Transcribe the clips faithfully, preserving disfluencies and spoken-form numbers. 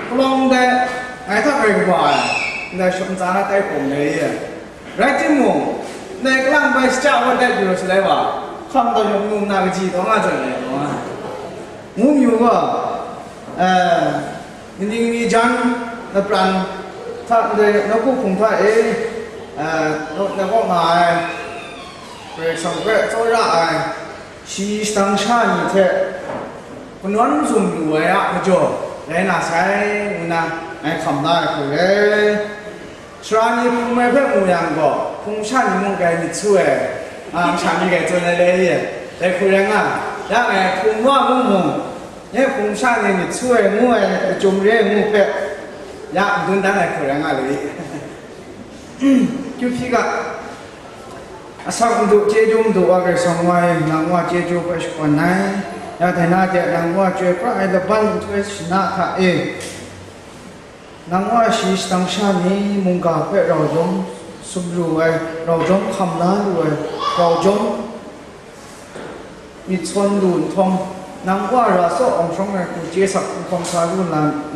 Palawng dai, ngai hta rai kaba ai, ndai shawng ntsa na tai hpawng dai e. Rai timung, ndai kalang bai shachya wat dat yu rawt shalai wa, hkam taw yawng num na kaji taw nga zawn ai taw nga. Ngu mayu ga, eh, Kaning ni jan, na pran hta ndai, na hku hpung hta e, eh, na, na kaw nga ai, Karai Kasang hpe tsawra ai, shi shadang sha ni hte kanawn mazum lu ai a majaw rai na sai, ngu na ngai hkam la ai hku re. Sara ni hpung mai hpe mu yang gaw, hpung sha ni mung grai myit su ai, a, masha ni grai tsun ai le, e, dai hku rai nga, ya ngai hpung wa mung mung, nye hpung sha ni myit su ai ngu ai, machyum re ai ngu hpe, ya madun dan ai hku rai nga le, e. Kyu hpyi ga, asak madu, chyeju madu wa Karai Kasang wa e, nang wa chyeju hpe shakawn ai, ya dai na de nang wa chyoi pra ai laban nhtoi shana hta e, nang wa shi shadang sha ni mungga hpe rau jawm sumru ai, rau jawm hkam la lu ai, rau jawm myit sawn lu nhtawm, nang wa ra tsaw awng shawng ai hku chye sak nhkawm sa lu nna,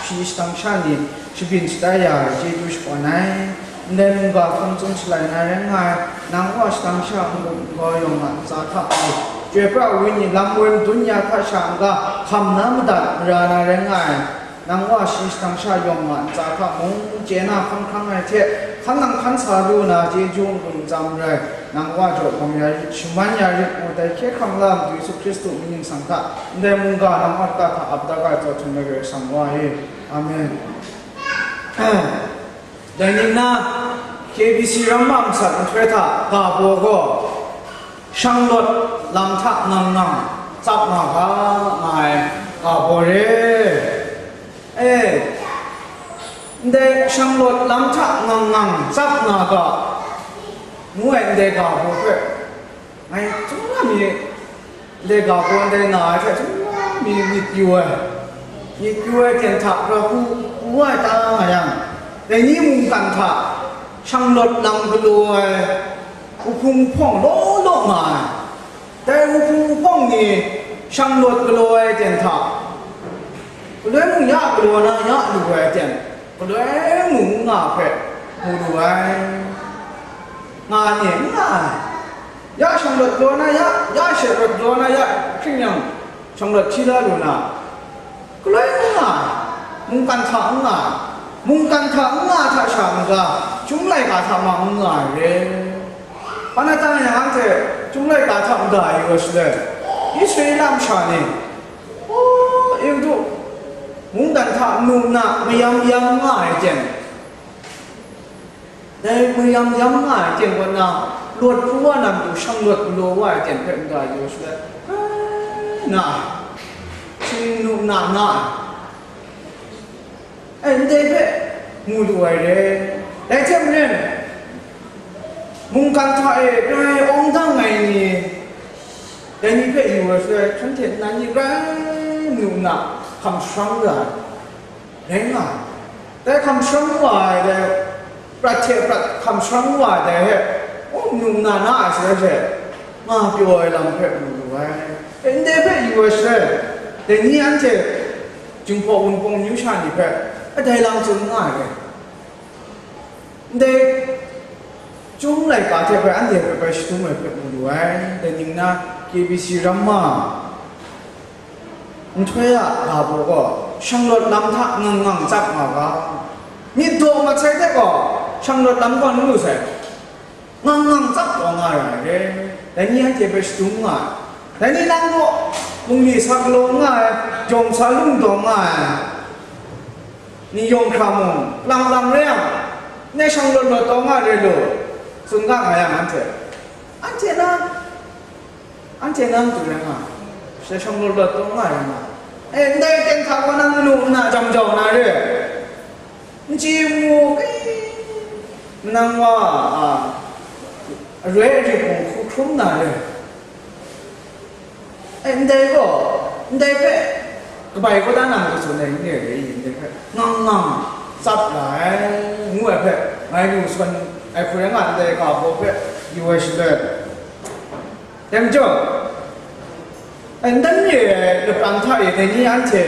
shi shadang sha ni shabyin shatai ya ai chyeju shakawn ai. Ndai mungga hpung tsun shalai na rai nga ai, nang wa shadang sha n-gup n-gau yawng a ntsa hta e, chyoi pra ai wenyi lam woi madun ya hta sha n-ga hkam na madat mara na rai nga ai. Nang wa shi shadang sha yawng a ntsa hta mung, chye na hkang hkrang ai hte, hkan nang hkan sa lu na chyeju n-gun n tsam rai, nang wa jaw bang ya rit, shaman ya rit, ngu dai hkye hkrang la Madu Yesu Hkristu mying ningsang hta, ndai mungga nang wa lata hta ap dat ai, tsaw htum ai Karai Kasang wa e. Amen. Dai ning na, K B C ramma masat nhtoi hta ga baw gaw, shanglawt lam hta ngang ngang tsap nga ga nga ai ga baw re. E, ndai shanglawt lam hta ngang ngang tsap nga ga, ngu ai ndai ga baw hpe, ngai chyawm mi, ndai ga baw ndai na ai hte chyawm mi myit pyu ai, myit pyu ai hten hta, gara hku pru ai ta nga yang, dai ni mungkan hta shanglawt lam galaw ai, uhpung uhpawng law law nga ai. Dai uhpung uhpawng ni shanglawt galaw ai hten hta, galoi mung ya galaw na ya lu ai hten, galoi mung n nga hpe mu lu ai, nga ni n nga ai. Ya shanglawt galaw na ya, ya she rawt galaw na ya, hkring yang shanglawt hti la lu na, galoi n nga ai, mungkan hta n nga ai, mungkan hta n nga ai hta sha n-ga, chyum laika hta mung n nga ai re. Hpa na ta yang anhte chyum laika hta mada yu ai shaloi, Israela masha ni, o, Egutu mungdan hta nu nna mayam yam nga ai ten, dai mayam yam nga ai ten kaw na, lawt pru wa na matu shanglawt galaw wa ai ten hpe mada yu ai shaloi, na, shing nu na na ai. E, ndai hpe mu lu ai re. Dai hte maren, mungkan hta e grai awng dang ai ni, dai ni hpe yu ai shaloi, shanhte nnan ni grai manu nna hkam sharang ra ai, rai nga ai. Dai hkam sharang wa ai dai, prat hte prat hkam sharang wa ai dai hpe, manu nna na ai shaloi hte, nga pyaw ai lam hpe mu lu ai. E, ndai hpe yu ai shaloi, dai ni anhte Jinghpaw Wunpawng amyu sha ni hpe kadai lang tsun nga ai. Ndai chyum laika hte bai anhte hpe bai shadum ai hpe mu lu ai. Dai ning na K B C ramma nhtoi a ga baw gaw, shanglawt lam hta ngang ngang tsap nga ga. Myit daw mat sai hte gaw, shanglawt lam gaw n lu sai. Ngang ngang tsap taw nga ra ai re. Dai ni anhte hpe shadum nga ai. Dai ni nang gaw, bungli sa galaw nga ai, jawng sa lung taw nga ai, ni yawng hkra mung, lang lang rai yang, ndai shanglawt lawt taw nga re lu, tsun ga nga yang anhte, anhte na, anhte na matu rai nga, ndai shanglawt lawt taw nga rai nga, e, ndai ten hta gaw nang nu nna jam jau na re. N chye mu, e, manang wa, a, aroi arit mung hku hkrum na re. E, ndai gaw, ndai hpe kabai kau da na matu tsun ai n re, ndai hpe ngang ngang tsap ra ai, ngu ai hpe, ngai lu sawn ai hku rai nga, ndai ga baw hpe yu ai shaloi, dai majaw, e, ntan re ai lapran hta e dai ni anhte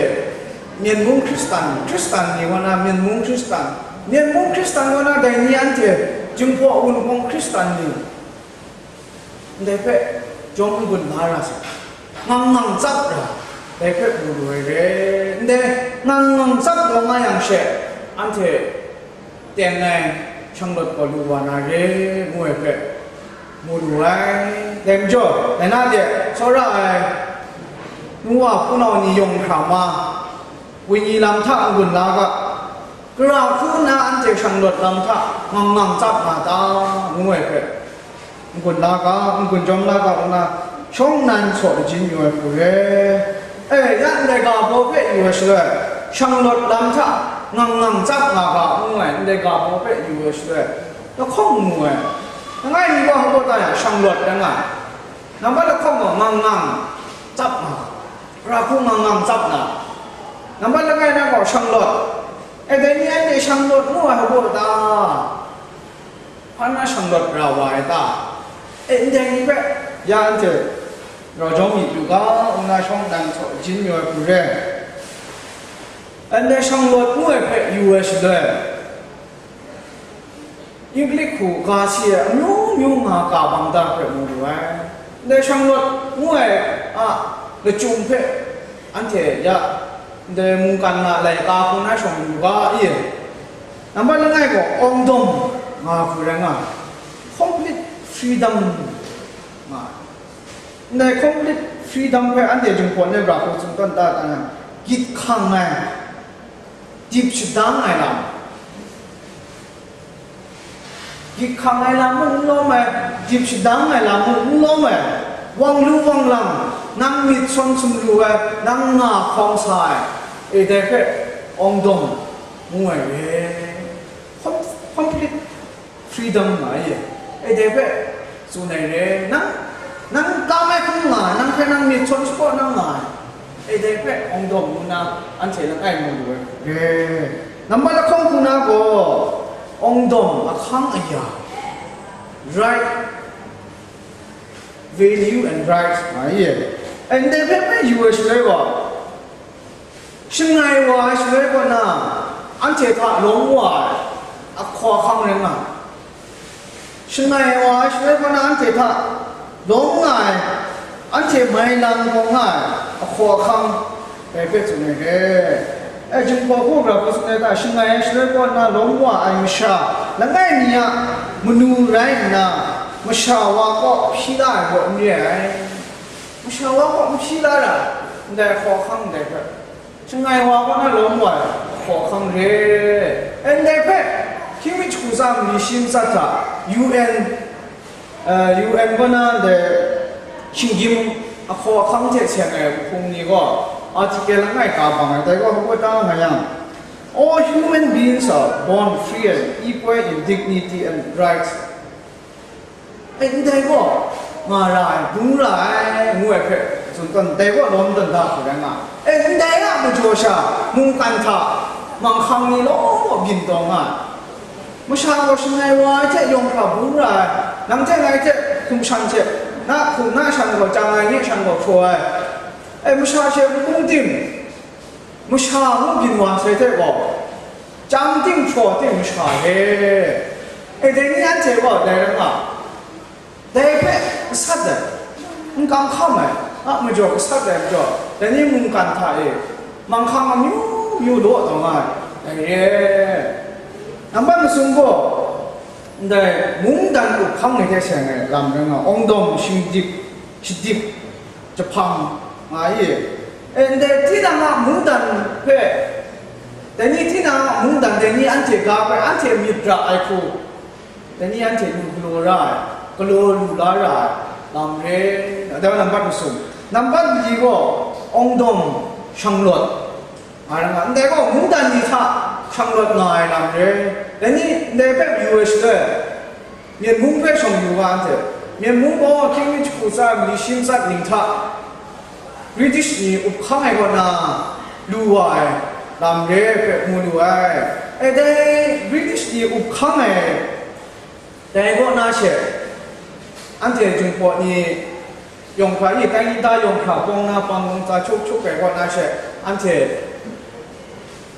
Myen mung Hkristan, Hkristan ni wa na, myen mung Hkristan, myen mung Hkristan wa na, dai ni anhte, Jinghpaw Wunpawng Hkristan ni, ndai hpe jawm n-gun la ra sai, ngang ngang tsap ra, dai hpe mu lu ai re, ndai ngang ngang tsap taw nga yang she, anhte teng ai shanglawt gaw lu wa na re, ngu ai hpe mu lu ai. Dai majaw, dai na de tsawra ai, nu wa hpunau ni yawng hkra ma, wenyi lam hta n-gun la ga, gara hku nna anhte shanglawt lam hta ngang ngang tsap nga ta, ngu ai hpe, n-gun la ga, n-gun jawm la ga nna, shawng nnan saw lajin yu ai hku re. E, ya ndai ga baw hpe yu ai shaloi, shanglawt lam hta ngang ngang tsap nga ga, ngu ai ndai ga baw hpe yu ai shaloi, lahkawng mu ai. Langai mi gaw hpa ta yang shanglawt rai nga ai. Nambat lahkawng gaw ngang ngang tsap nga, gara hku ngang ngang tsap na, nambat langai na gaw shanglawt. E, dai ni anhte shanglawt ngu ai hpa ta? Hpa na shanglawt ra wa ai ta? E, ndai ni hpe, ya anhte rau jawm myit yu ga, nna shawng nnan saw lajin yu ai hku re. Ndai shanglawt ngu ai hpe yu ai shaloi, Inglik hku ga si ai amyu myu nga ka bang da hpe mu lu ai. Ndai shanglawt ngu ai a lachyum hpe anhte ya ndai mungkan nga laika hku na shawng yu ga i? Nambat langai gaw, awng dawm nga hku rai nga ai. Complete freedom nga ai. Ndai complete freedom hpe anhte Jinghpaw ni gara hku tsun tawn ta ta yang, gyit hkang ai, dip shadang ai lam, gyit hkang ai lam mung n lawm ai, dip shadang ai lam mung n lawm ai, wang lu wang lang, nang myit sawn sumru ai, nang nga hkawm sa ai, e, dai hpe awng dawm ngu ai re. Com-, complete freedom nga ai e. E, dai hpe tsun ai re. Nang, nang kam ai hkrum nga ai, nang hpe nang myit sawn shapraw nang nga ai. E, dai hpe awng dawm ngu na, anhte langai mu lu ai. E, nambat lahkawng hku na gaw, awng dawm ahkang aya, right, value and right nga ai e. E, ndai hpe hpe yu ai shaloi gaw, shangai wa ai shaloi kaw na, anhte hta lawm wa ai ahkaw ahkang rai nga ai. Shangai wa ai shaloi kaw na, anhte hta lawm nga ai, anhte mai lang kau nga ai ahkaw ahkang, dai hpe tsun ai re. E, Jinghpaw hku gara hku tsun ai ta? Shangai ai shaloi kaw na lawm wa ai masha langai mi a manu rai nna, masha wa kaw hpyi la ai gaw n re ai. Masha wa kaw n hpyi la ra, ndai hkaw ahkang ndai hpe, shangai wa kaw na lawm wa ai hkaw ahkang re. E, ndai hpe, hkying mi jahku tsa mali shi matsat hta, U N, eh, U N kaw na ndai shinggyim ahkaw ahkang hte seng ai hpung ni gaw, article langai ka bang ai, dai gaw hpa ta nga yang, "All human beings are born free and equal in dignity and rights." E, ndai gaw nga ra ai, bung ra ai, ngu ai hpe tsun tawn, ndai gaw lawm tawn da hku rai nga ai. E, ndai a majaw sha, mungkan hta manghkang ni law law byin taw nga ai. Masha gaw shangai wa ai hte yawng hkra bung ra ai, nang hte ngai hte hkum shan hte, na hkum na shan gaw chyang ai, nye shan gaw hkraw ai. E, masha she n bung tim, masha ngu byin wa sai hte gaw, chyang ting hpraw ting masha re. E, dai ni anhte gaw dai rai nga, dai hpe gasat ai, n kam hkam ai, a majaw gasat ai majaw, dai ni mungkan hta e manghkang amyu myu law taw nga ai, dai re. Nambat masum gaw, ndai mungdan up hkang ni hte seng ai lam rai nga, awng dawm shingdip shadip jahpang nga ai. E, ndai tinang a mungdan hpe, dai ni tinang a mungdan, dai ni anhte ga hpe anhte myit ra ai hku, dai ni anhte lu galaw ra ai, galaw lu la ra ai lam re, dai wa nambat masum. Nambat mali gaw, awng dawm shanglawt, nga ai lam, ndai gaw mungdan ni hta shanglawt nga ai lam re. Dai ni ndai hpe yu ai shaloi, Myen mung hpe shawng yu ga anhte, Myen mung gaw hkying mi jahku tsa mali shi matsat ning hta British ni up hkang ai kaw na lu wa ai lam re hpe mu lu ai. E, dai British ni up hkang ai, dai kaw na she, anhte Jinghpaw ni yawng hkra, i, Taingida yawng hkra pawng na pang lung tsa hkyuk hkyuk ai kaw na she, anhte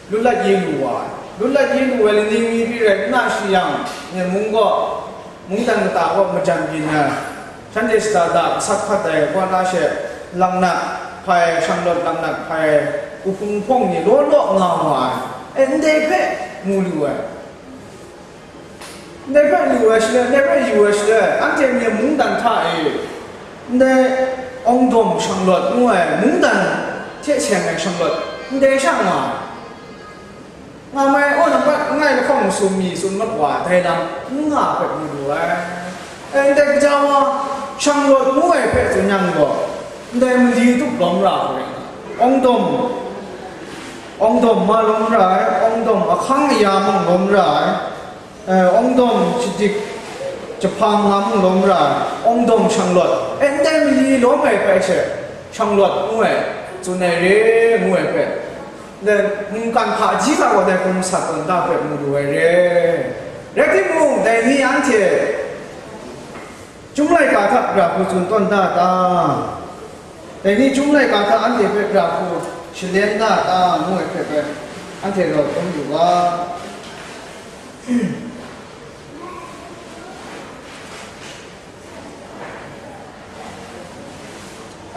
Lut lat yi lu wa ai. Lut lat yi lu ai lani mi hpyi rai nna, shi yang, Myen mung gaw, mungdan kata gaw majan byin ai, shanhte shada da gasat hkat ai, kaw na she, langnat hpai, shanglawt langnat hpai, uhpung hpawng ni law law nga wa ai. E, ndai hpe mu lu ai. Ndai hpe lu ai shaloi, ndai hpe yu ai shaloi, anhte Myen mungdan hta e, ndai Awngdawm shanglawt ngu ai mungdan hte seng ai shanglawt, ndai sha nga ai. Nga mai, oh, nampat langai lahkawng masum mi tsun mat wa, dai lam n nga hpe mu lu ai. E, ndai gaja wa, shanglawt ngu ai hpe tsun yang gaw, ndai mali tup lawm ra hkoi, Awngdawm, Awngdawm ma lawm ra ai, Awngdawm ahkang aya mung lawm ra ai. E, Awngdawm shadik jahpang nga mung lawm ra ai, Awngdawm shanglawt, e, ndai mali lawm ai hpe she, shanglawt ngu ai, tsun ai re, ngu ai hpe, ndai mungkan hpaji hta gaw dai hkum sat tawn da hpe mu lu ai re. Rai timung, dai ni anhte Chyum laika hta gara hku tsun tawn da ta? Dai ni chyum laika hta anhte hpe gara hku shalen da ta, ngu ai hpe bai, anhte rau hkrum yu ga.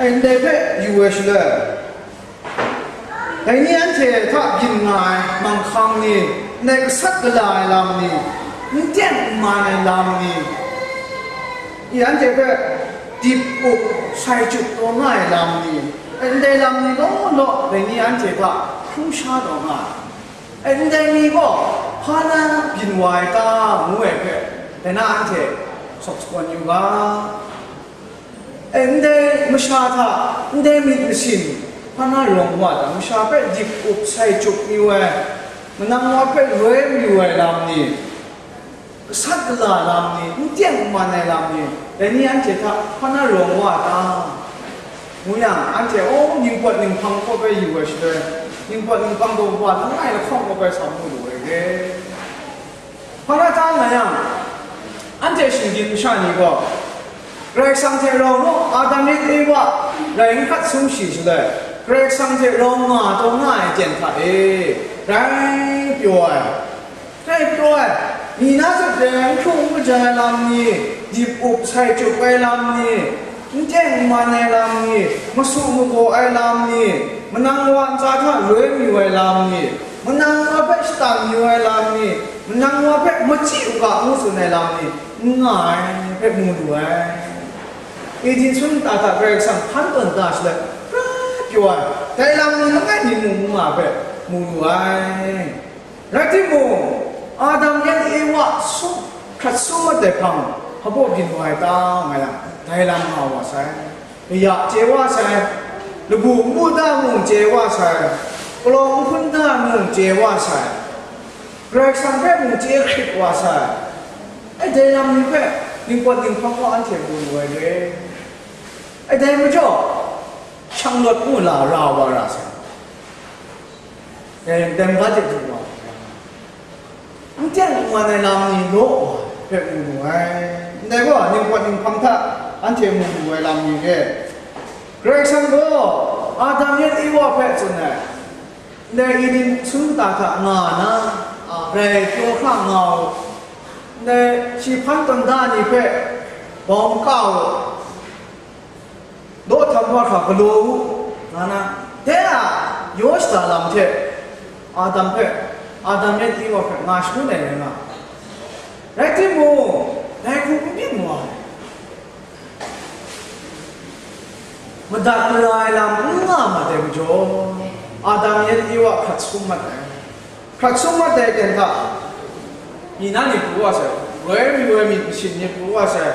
Ai, ndai hpe yu ai shaloi, dai ni anhte hta byin nga ai manghkang ni, ndai gasat gala ai lam ni, n teng n man ai lam ni, i anhte hpe dip up sai chup taw nga ai lam ni, ndai lam ni law law dai ni anhte hta hkrum sha taw nga ai. Ndai ni gaw hpa na byin wa ai ta, ngu ai hpe, dai na anhte sawk sakawn yu ga. E, ndai masha hta, ndai myit masin, hpa na rawng wa ta, masha hpe dip up sai chup mayu ai, manang wa hpe loi mayu ai lam ni, gasat gala lam ni, n teng n man ai lam ni, dai ni anhte hta hpa na rawng wa ta, ngu yang, anhte, aw, ningpawt ninghpang hkaw bai yu ai shaloi, ningpawt ninghpang gaw wa langai lahkawng hkaw bai sa mu lu ai re. Hpa na ta nga yang, anhte shinggyim masha ni gaw, Karai Kasang hte rau naw, Adam yet Ewa rai n hkrat sum shi shaloi, Karai Kasang hte rau nga taw nga ai aten hta e, rai pyaw ai, rai pyaw ai, mi na zawn de n hkru n kaja ai lam ni, dip up sai chup ai lam ni, n teng n man ai lam ni, masu magaw ai lam ni, manang wa ntsa hta loi mayu ai lam ni, manang wa hpe shatan mayu ai lam ni, manang wa hpe machyi u ga ngu tsun ai lam ni, n nga ai hpe mu lu ai. Eden sun nta hta Karai Kasang hpan tawn da shaloi, pra pyaw ai, dai lam ni langai mi mung n nga hpe mu lu ai. Rai timung, Adam yan Ewa sum hkrat sum mat ai hpang, hpa baw byin wa ai ta, nga yang, dai lam nga wa sai. Kaya chye wa sai, lagu npu da mung chye wa sai, palawng nhkun da mung chye wa sai, Karai Kasang hpe mung chye hkrit wa sai. Ai, dai lam ni hpe ningpawt ninghpang gaw anhte mu lu ai re. Ai, dai majaw, shanglawt ngu la ra wa ra sai. Dai, dai maga de du wa. N teng n man ai lam ni law wa hpe mu lu ai. Ndai gaw, ningpawt ninghpang hta anhte mu lu ai lam ni re. Karai Kasang gaw Adam yan Ewa hpe tsun ai, ndai Eden sun nta hta nga na, a, rai pyaw hkra nga u, ndai shi hpan tawn da ni hpe bau maka u, daw htam wa hkra galaw u, nga na, dai a yaw shada lam hte Adam hpe, Adam yan Ewa hpe nga shangun ai rai nga. Rai timung, dai hku n byin wa ai. Madat mara ai lam n nga mat ai majaw, Adam yan Ewa hkrat sum mat ai. Hkrat sum mat ai ten hta, mi na ni pru wa sai, roi mayu ai myit masin ni pru wa sai.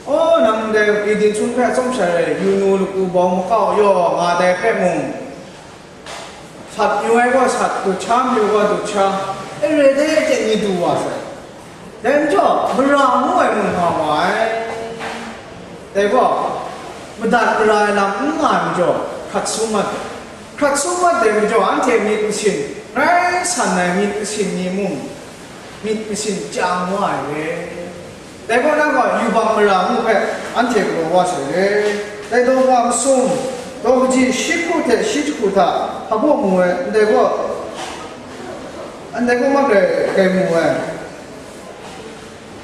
O, nang dai Eden sun hpe atsawm sha rai, yu nu laku bau makau yaw nga dai hpe mung, sat yu ai gaw sat, dut sha mayu gaw dut sha, e re dai hte ni du wa sai. Dai majaw, mara ngu ai mung nga wa ai. Dai gaw, madat mara ai lam n nga ai majaw, hkrat sum mat ai. Hkrat sum mat ai majaw, anhte myit masin, rai san ai myit masin ni mung, myit masin chyang wa ai re. Dai gaw, na gaw yubak mara ngu hpe anhte galaw wa sai re. Dai daw wa masum, daw kaji shi hku hte shi jahku hta hpa baw mu ai, ndai gaw, Ndai gaw mak rai, rai mu ai.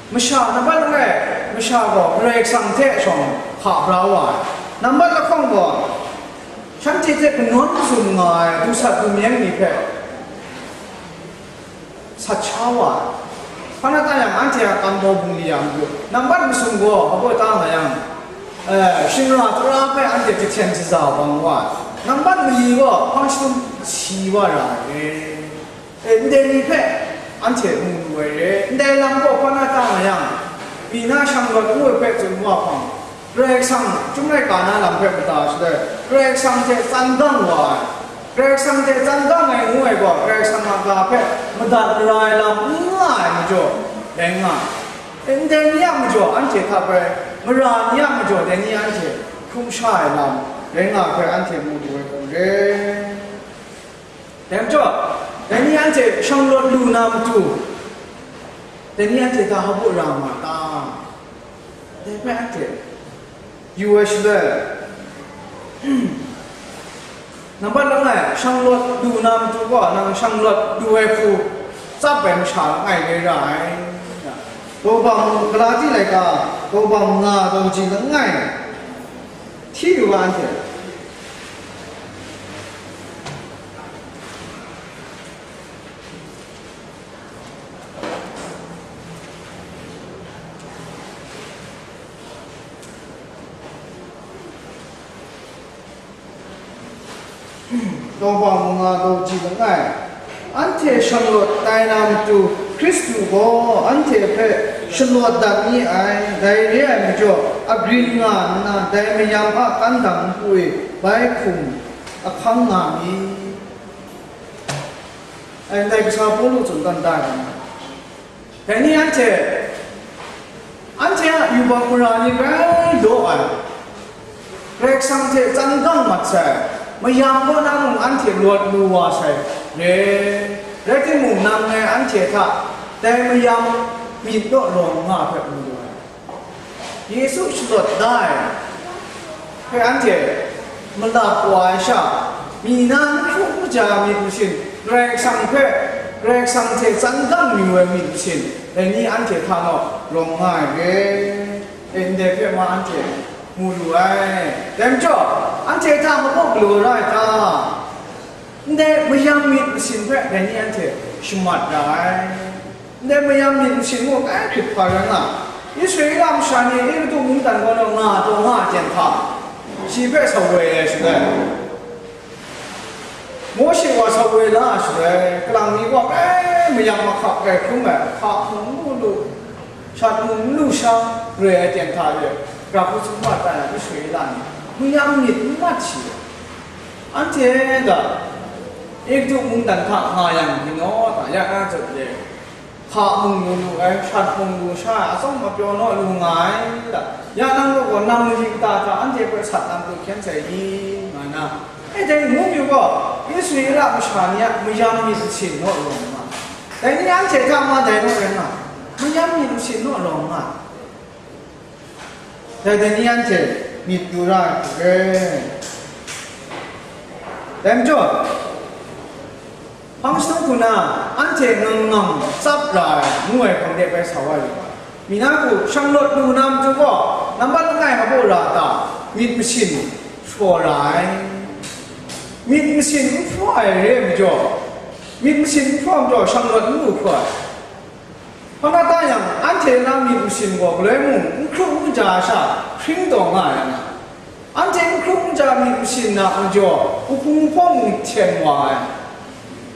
Masha, nambat langai, masha gaw Karai Kasang hte shawng hka bra wa ai. Nambat lahkawng gaw, shanhte hte kanawn mazum nga ai dusat dumyeng ni hpe sat sha wa ai. Hpa na ta yang, anhte a kambau bungli a matu, nambat masum gaw hpa ta nga yang, eh, shingra tara hpe anhte jahten shaza bang wa ai. Nambat mali gaw hpang shadum si wa ra ai. E, ndai ni hpe anhte mu lu ai re. Ndai lam gaw hpa na ta nga yang, pyi na shanglawt ngu ai hpe tsun wa hpang, Karai Kasang chyum laika na lam hpe mada shaloi, Karai Kasang hte tsan gang wa ai. Karai Kasang hte tsan gang ai ngu ai gaw, Karai Kasang a ga hpe madat mara ai lam n nga ai majaw, rai nga ai. E, ndai ni a majaw anhte hta bai, mara ni a majaw dai ni anhte hkrum sha ai lam, rai nga ai hpe anhte mu lu ai hku re. Dai majaw, dai ni anhte shanglawt lu na matu, dai ni anhte hta hpa ra nga ta? Dai hpe anhte yu ai shaloi, nambat langai, shanglawt lu na matu gaw, nang shanglawt lu ai hku tsap ai masha langai rai ra ai. Daw bang, Galati laika, daw bang nga, daw ji langai, hti yu ga anhte. Daw bang manga daw ji langai, anhte shanglawt tai na matu, Hkristu gaw anhte hpe shanlawt dat mi ai, dai re ai majaw, agrin nga nna, dai mayam a kandang npu e bai hkum ahkang nga mi. Ai, ndai kasa Pawlu tsun dan da ai. Dai ni anhte, anhte a yubak mara ni grai law ai, Karai Kasang hte tsan gang mat sai, mayam kaw na mung anhte lawt lu wa sai re. Rai timung, nang ngai anhte hta dai mayam myit naw lawng nga hpe mu lu ai. Yesu shalawt da ai hpe anhte malap wa ai sha, mi na n hkru n kaja myit masin, Karai Kasang hpe, Karai Kasang hte tsan gang yu ai myit masin, dai ni anhte hta naw rawng nga ai re. E, ndai hpe ma anhte mu lu ai. Dai majaw, anhte hta hpa galaw ra ai ta? Ndai mayam myit masin hpe dai ni anhte shamat ra ai. Ndai mayam myit masin mung grai hkrit hpa rai nga, Israela masha ni Egutu mungdan kaw naw nga taw nga ai ten hta, shi hpe sa woi ai shaloi, Mawshe gaw sa woi la ai shaloi, kalang mi gaw grai mayam mahkap grai hkrum ai, hka hpung n lu lu, shat hpung n lu sha, roi ai ten hta e, grau hku tsun wa tai ai Israela ni mayam myit n mat shi. Anhte gaw Egutu mungdan hta nga yang, hpyi naw ta, ya na zawn e, hka hpung lu lu ai, shat hpung lu sha ai, atsawm apyaw naw lu nga ai ta, ya nang gaw, nang mayu kata hta anhte hpe sat na matu hkyen sai i? Nga na, e, dai ngu yu gaw, Israela masha ni a mayam myit masin naw lawng nga, dai ni anhte hta ma dai naw rai nga, mayam myit masin naw lawng nga. Dai, dai ni anhte myit du ra ai hku re. Dai majaw, hpang shadum hku na, anhte ngang ngang tsap ra ai, ngu ai hpang de bai sa wa yu ga. Mi na hku, shanglawt lu na matu gaw, nambat langai hpa ra ta? Myit masin hpraw ra ai. Myit masin n hpraw ai re ai majaw, myit masin n hpraw majaw, shanglawt n lu hpraw ai. Hpa na ta yang, anhte na myit masin gaw galoi mung n hkru n kaja sha hpring taw nga ai nga. Anhte n hkru n kaja myit masin na majaw, wuhpung hpawng hten wa ai,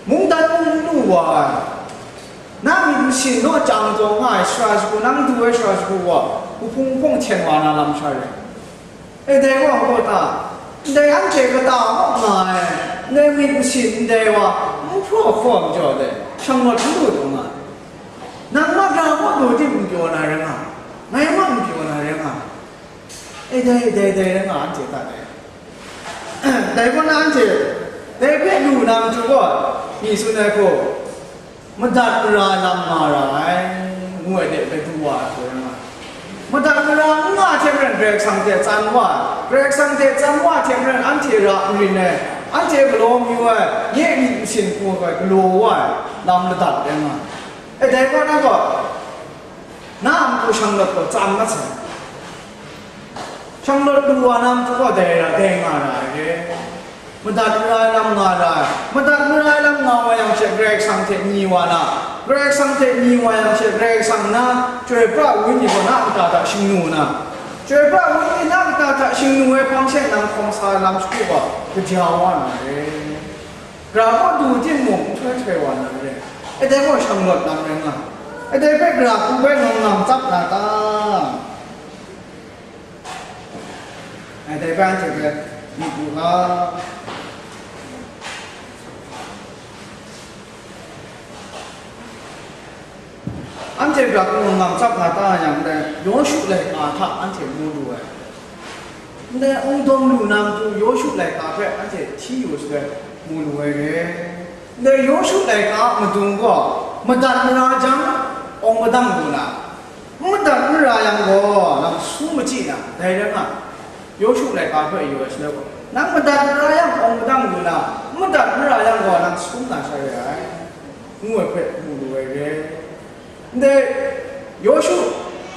mungdan mung n lu wa ai, na myit masin naw chyang taw nga ai sara shagu, nang du ai sara shagu gaw, wuhpung hpawng hten wa na lam sha rai. E, dai wa gaw ta, ndai anhte kata kaw nga ai, ndai myit masin ndai wa n hpraw hkaw majaw dai, shanglawt n lu taw nga ai. Nang mak na kaw lu tim n pyaw na rai nga, ngai mak n pyaw na rai nga. E, dai, dai, dai rai nga, anhte hta dai. Dai gaw na anhte, dai hpe lu na matu gaw, mi tsun ai hku, madat mara lam nga ra ai, ngu ai de bai du wa ai hku rai nga ai. Madat mara n nga hte maren Karai Kasang hte tsan wa ai, Karai Kasang hte tsan wa hte maren anhte ra n rin ai, Anhte galaw mayu ai, nye myit masin hku ai galaw wa ai lam ladat rai nga ai. E dai hpa na gaw, na a matu shanglawt gaw tsan mat sai. Shanglawt lu wa na matu gaw dai ra, dai nga ra ai re. Madat mara ai lam nga ra ai. Madat mara ai lam nga wa yang she Karai Kasang hte ni wa na, Karai Kasang hte ni wa yang she Karai Kasang na Chyoi pra Wenyi gaw na kata hta shingnu na, Chyoi pra Wenyi na kata hta shingnu ai hpang she nang hkawm sa ai lam shagu gaw kaja wa na re. Gara kaw du timung nhtoi htoi wa na re. E dai gaw shanglawt lam rai nga. E dai hpe gara hku bai ngang ngang tsap na ta? Ai dai bai anhte hpe myit yu ga. Anhte gara hku ngang ngang tsap na ta yang dai, Yawshu laika hta anhte mu lu ai. Ndai ungdawm lu na matu Yawshu laika hpe anhte hti yu shaloi mu lu ai re. Ndai Yawshu laika a madung gaw madat mara jang, awng madang lu na, n madat mara yang gaw, nang sum machyi na, dai rai nga, Yawshu laika hpe yu ai shaloi gaw, nang madat mara yang, awng madang lu na, n madat mara yang gaw, nang sum na sha re ai, ngu ai hpe mu lu ai re. Ndai Yawshu,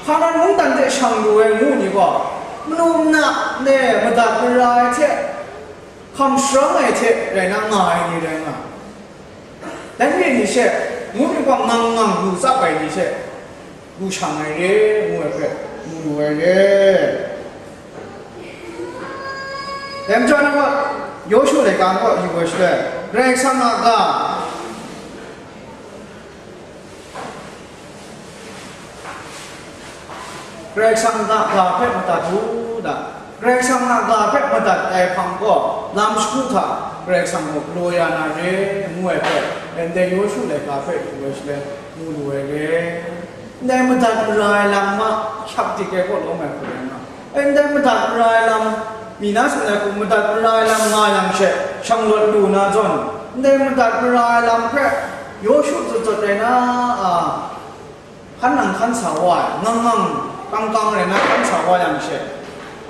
Hkanan mungdan hte shang lu ai ngu ni gaw, manu mana ndai madat mara ai hte hkam sharang ai hte rai na nga ai ni rai nga. Dai ni ni she, ngu ni gaw ngang ngang lu tsap ai ni she, lu shang ai re, ngu ai hpe, mu lu ai re. Dai majaw na gaw, Yawshu laika gaw yu ai shaloi, Karai Kasang a ga, Karai Kasang a ga hpe madat u da. Karai Kasang a ga hpe madat ai hpang gaw, lam shagu hta Karai Kasang gaw galaw ya na re, ngu ai hpe, ndai Yawshu laika hpe yu ai shaloi, mu lu ai re. Ndai madat mara ai lam ma, hkyak dik ai kaw lawm ai hku rai nga. Ndai madat mara ai lam, mi na tsun ai hku, madat mara ai lam nga yang she, shanglawt lu na zawn, ndai madat mara ai lam hpe, Yawshu zawn zawn rai na, a, hkan nang hkan sa wa ai, ngang ngang kang kang rai na hkan sa wa yang she,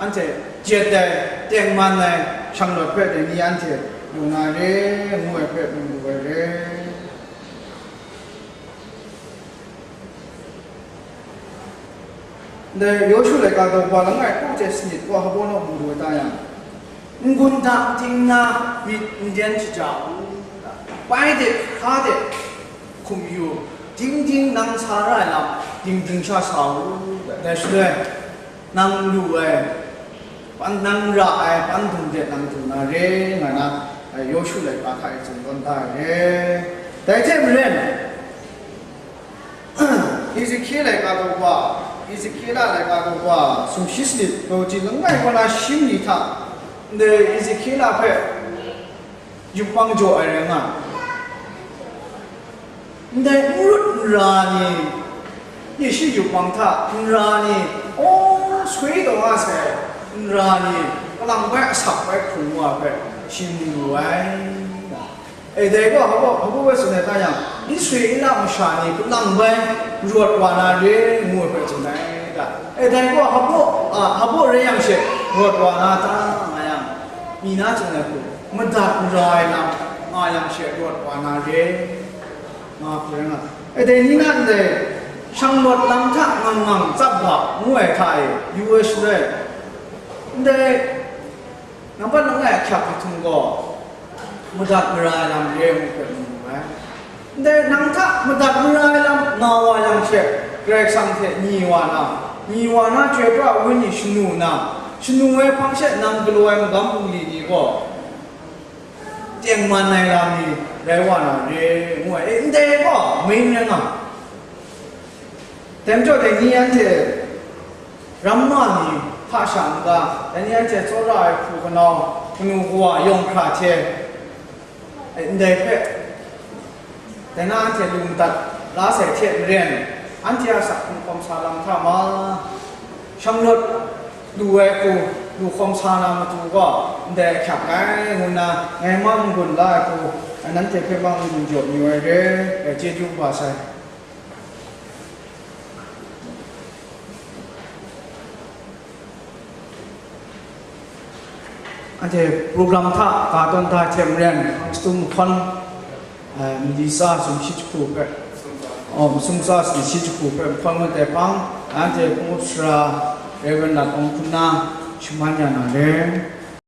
anhte jet ai, tengman ai, shanglawt hpe dai ni anhte lu na re, ngu ai hpe mu lu ai re. Ndai Yawshu laika daw wa langai, kau hte sanit gaw hpa naw mu lu ai ta yang, n-gun hta n ting na myit n den shaja u, bai de hkra de hkum yu, ding ding nang sa ra ai lam ding ding sha sa u, dai shaloi nang lu ai, pan nang ra ai, pan dum de nang du na re, nga na, Yawshu laika hta e tsun tawn da ai re. Dai hte maren, Ezekiel laika daw wa, Ezekiela laika daw wa, sumshi sanit, daw ji langai kaw na shi ni hta, ndai Ezekiela hpe yupmang jaw ai rai nga. Ndai n rut n ra ni, ye shi yupmang hta n ra ni, aw, soi taw nga sai n ra ni, kalang bai asak bai hkrung wa hpe shi mu lu ai. E dai gaw, hpa baw, hpa baw bai tsun ai ta yang, Israela masha ni kalang bai rawt wa na re, ngu ai hpe tsun ai ta? E dai gaw, hpa baw, a, hpa baw rai yang she rawt wa na ta, nga yang, mi na tsun ai hku, madat mara ai lam nga yang she rawt wa na re, nga hku rai nga. E dai ni na ndai, shanglawt lam hta ngang ngang tsap ga, ngu ai hta e, yu ai shaloi, ndai, nang hpa nang a ahkyak hkahtung gaw, madat mara ai lam re ngu hpe mu mu ai. Ndai nang hta madat mara ai lam nga wa yang she, Karai Kasang hte ni wa na, ni wa na Chyoi pra Wenyi shanu na, shanu ai hpang she nang galaw ai magam bungli ni gaw, tengman ai lam ni rai wa na re, ngu ai. E, ndai gaw main rai nga. Dai majaw dai ni anhte ramma ni hta sha n-ga, dai ni anhte tsawra ai hku kanau, kanu kawa, yawng hkra hte, e, ndai hpe, dai na anhte lu madat la sai hte maren, anhte a asak hkrung hkawm sa lam hta ma, shanglawt lu ai hku lu hkawm sa na matu gaw, ndai ahkyak ai, ngu nna ngai ma n-gun la ai hku, nanhte hpe ma n-gun jaw mayu ai re, e, chyeju kaba sai. Anhte program hta ka tawn da hte maren, Shadum Mahkawn, eh, mali tsa sumshi jahku hpe, oh, masum tsa sumshi jahku hpe mahkawn ngut ai hpang, anhte hpung up sara Reverend Lat Awng Hkun na shaman ya na le.